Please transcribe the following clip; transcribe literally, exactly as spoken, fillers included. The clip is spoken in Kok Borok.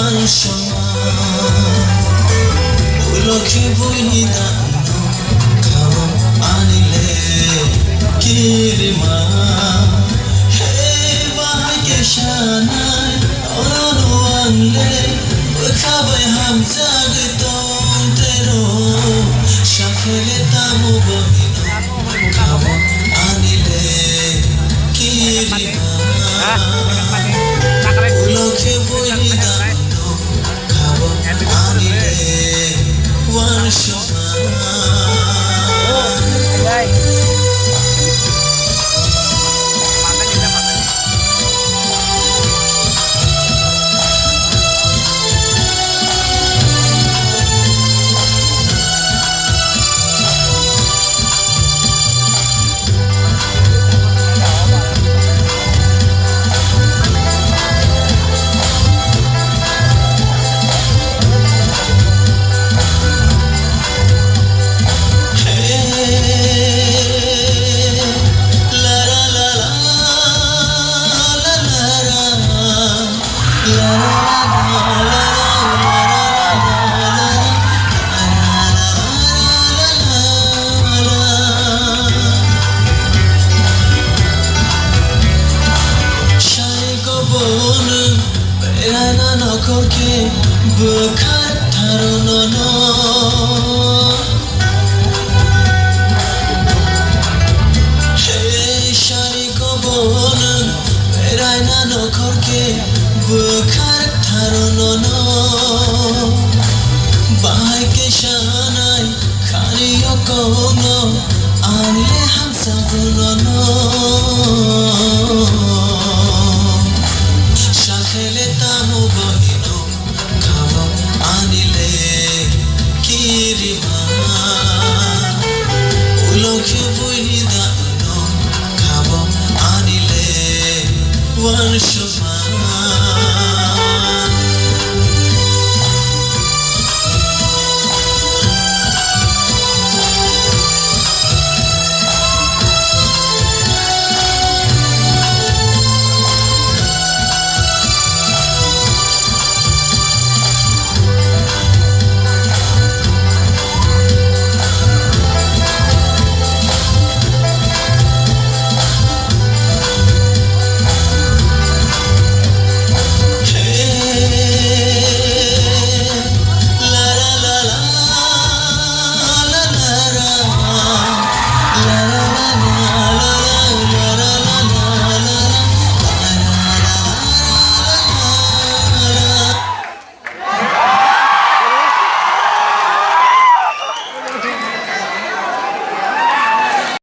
Ang songma, ulo khe buini dano kabo ani le kirima. He bahai khe sanai, oro no ang le bwkha bai hamjagwi tong tero. Sakhe le tamo buini dano kabo ani le kirima. Ulo khe buini dano kabo ani le uansukma. Sari ko bonu, beraina nokhor khe bwkhar tharo nono. Hey, sari ko bonu, beraina nokhor khe bwkhar tharo nono. Bahai khe sanai, khani o kongno, ani le hamsa gunono.